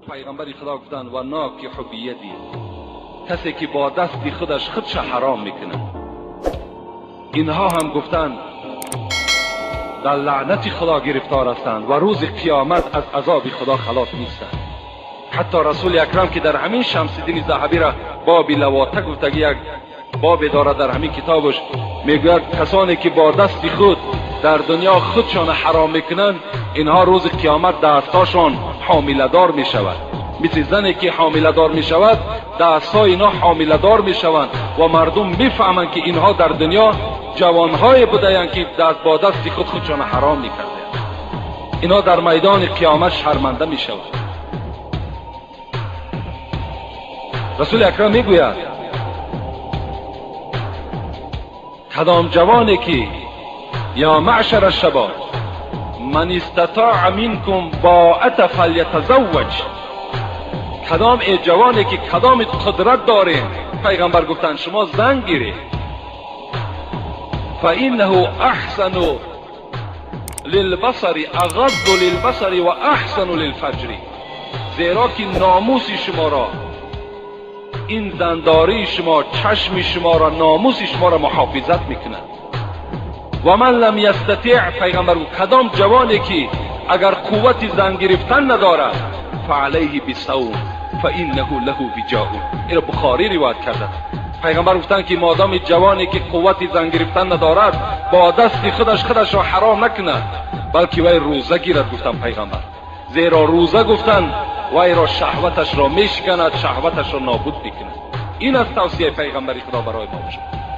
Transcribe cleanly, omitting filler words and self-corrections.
Пайғамбари Худо гуфтанд: ва нокиҳу бияди, касе ки бо дасти худаш худша ҳаром мекунад. Инҳо ҳам гуфтанд дар лаънати Худо гирифтор ҳастанд ва рӯзи қиёмат аз азоби Худо халос нестанд. Ҳатто Расули Акрам, ки дар ҳамин Шамсиддини Заҳабӣ ра боби лавота гуфтагӣ як бобе дорад дар ҳамин китобаш, мегӯяд касоне ки бо дасти худ дар дунё худшонро ҳаром мекунанд, инҳо рӯзи қиёмат дастҳошон ҳомиладор мешавад. Мисли зане ки ҳомиладор мешавад, дастҳои инҳо ҳомиладор мешаванд ва мардум мефаҳманд, ки инҳо дар дунё ҷавонҳое будаанд, ки бо дасти худ худшонро ҳаром мекарданд. Инҳо дар майдони қиёмат шарманда мешаванд. Расули Акрам мегӯяд кадом ҷавоне ки ё маъшара шабоб ман истатоа минкум боата фалятазавваҷ, кадом э ҷавоне ки кадоми қудрат дорем, пайғамбар гуфтанд шумо зан гиред. فإنه أحسن للبصر أغض للبصر وأحسن للفجر، زیرا که ناموس شما را این زنداری شما چشم شما را ناموس شما را محافظت میکند. و من لم یستطیع، پیغمبر گفت کدام جوانی که اگر قوت زن گرفتن ندارد فعلیه بالصوم فإنه له وجاء. این بخاری روایت کرده. پیغمبر گفتند که مادام جوانی که قوت زن گرفتن ندارد با دست خودش خودش را حرام نکند، بلکه وی روزه گیرد. گفتند پیغمبر زیرا روزه گفتند وی را شهوتش را میشکند، شهوتش را نابود میکند. این از توصیه پیغمبر خدا برای ما باشد.